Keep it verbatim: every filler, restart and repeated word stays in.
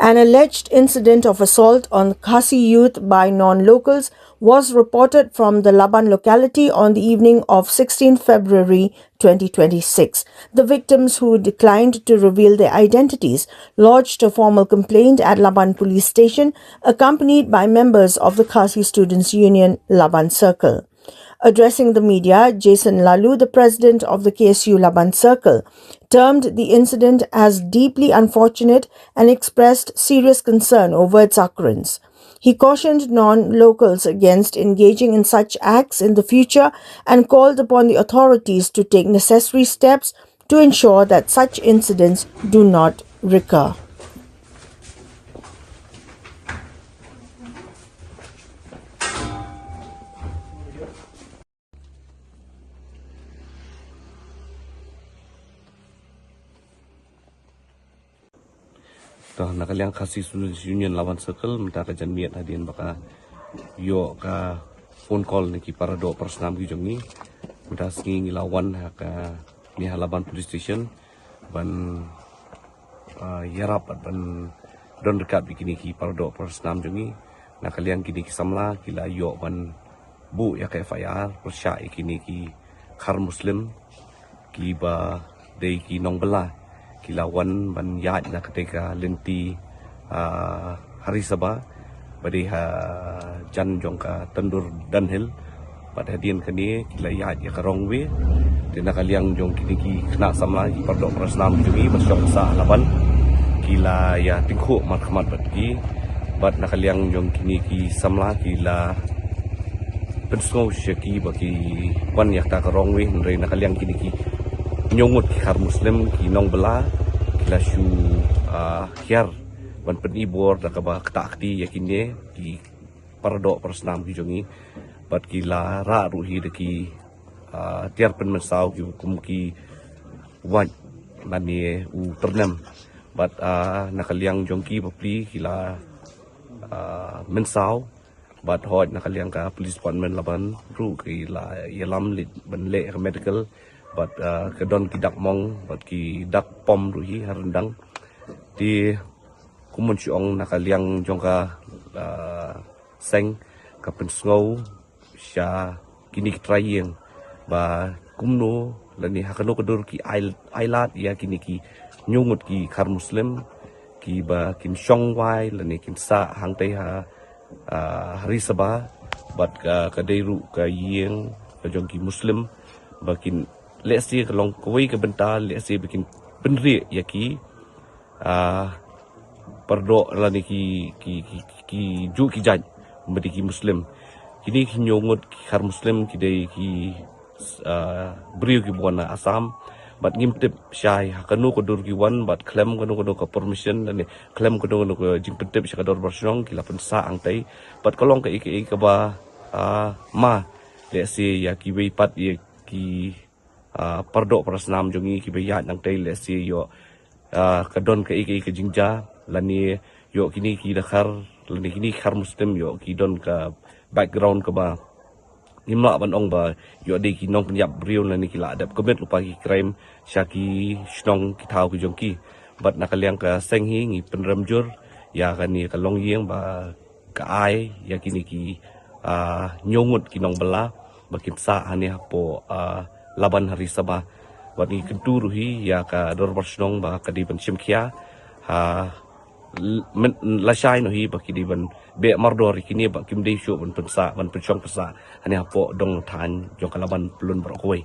An alleged incident of assault on Khasi youth by non-locals was reported from the Laban locality on the evening of sixteenth February twenty twenty-six. The victims, who declined to reveal their identities, lodged a formal complaint at Laban Police Station, accompanied by members of the Khasi Students Union Laban Circle. Addressing the media, Jason Lalu, the president of the K S U Laban Circle, termed the incident as deeply unfortunate and expressed serious concern over its occurrence. He cautioned non-locals against engaging in such acts in the future and called upon the authorities to take necessary steps to ensure that such incidents do not recur. To, na ka liang Khasi Students Union Laban Circle, mynta ka janmiet hadien ba ka ïoh ka phone call na ki para doh para snam ki jong ngi. Mynta sngi ngi la wan ha kane ha Laban Police Station ban, ah, ïarap bad ban don ryngkat bad kine ki para doh para snam jong ngi. Na ka liang kine ki samla ki la ïoh ban buh ïa ka F I R pyrshah ïa kine ki khar Muslim kiba dei ki nongbylla, ki la wan ban ïaid na katei ka lynti, ah, ha Ri Sabha ba dei hajan jong ka Tandur Dunhill. Bad hadien kane ki la ïaid ïa ka wrong way. Te na ka liang jong kine ki khynnah samla, ki para doh para snam jong ngi ba shong sah ha Laban, ki la ïa tyngkhuh markhmat bad ki. Bad na ka liang jong kine ki samla ki la pynsngew sha ki ba ki wan ïa kata ka wrong way, hynrei na ka liang kine ki hynñiew ngut ki khar Muslim ki nongbylla ki la shu, ah, hiar ban pyni bor da kaba ktah kti ïa kine ki para doh para snam ki jong ngi. Bad ki la rah ruh hi da ki, ah, tiar pynmynsaw ki kum ki wait lane u tyrnem. Bad, ah, na ka liang jong ki bapli ki la, ah, mynsaw. Bad hooid na ka liang ka police department Laban ruh ki la ïalam leit ban leh ka medical. Bad, ah, ka don ki dak mong bad ki dak pom ruh hi ha ryndang. Te kumno shu ong, na ka liang jong ka, ah, seng ka pynsngew sha kine ki trai ïing ba kumno lane ha kano ka dur ki ai, ai lad ïa kine ki hynñiew ngut ki khar Muslim kiba kin shong wai lane kin sah hangtei ha, ah, ha Ri Sabha bad ka, ka dei ruh ka ïing ka jong ki Muslim ba kin lehse ka long kawei ka bynta lehse ba kin pynrieh ïa ki, ah, para doh lane ki, ki, ki, ki, ki juh ki jait ba dei ki Muslim. Kine ki hynñiew ngut ki khar Muslim ki dei ki, ah, briew kiba wan na Assam. Bad ngim tip shai ha kano ka dur ki wan bad khlem kano kano ka permission lane khlem kano kano ka jingpyntip sha ka dorbar shnong ki la pynsah hangtei. Bad ka long kaei kaei kaba, ah, ma lehse ïa kiwei pat ïa ki, ah, para doh para snam jong ngi kiba ïaid nangtei lehse ïoh, ah, ka don kaei kaei ka jingjia lane ïoh kine ki dkhar lane kine ki khar Muslim ïoh ki don ka background kaba ngim lah ban ong ba ïoh dei ki nongpynïap briew lane ki la dep commit lypa ki crime sha ki shnong ki thaw ki jong ki. Bad na ka liang ka seng hi ngi pynrem jur ïa kane ka longïing ba ka ai ïa kine ki, ah, hynñiew ngut ki nongbylla ba kin sah hangne hapoh, ah, Laban ha Ri Sabha. Bad ngi kyntu ruh hi ïa ka dorbar shnong ba ka dei ban shim khia ha, l-, men-, lashai noh hi ba ki dei ban beh mardor ïa kine ba kim dei shuh ban pynsah, ban pynshong pynsah hangne hapoh dong thaiñ jong ka Laban pyllun baroh kawei.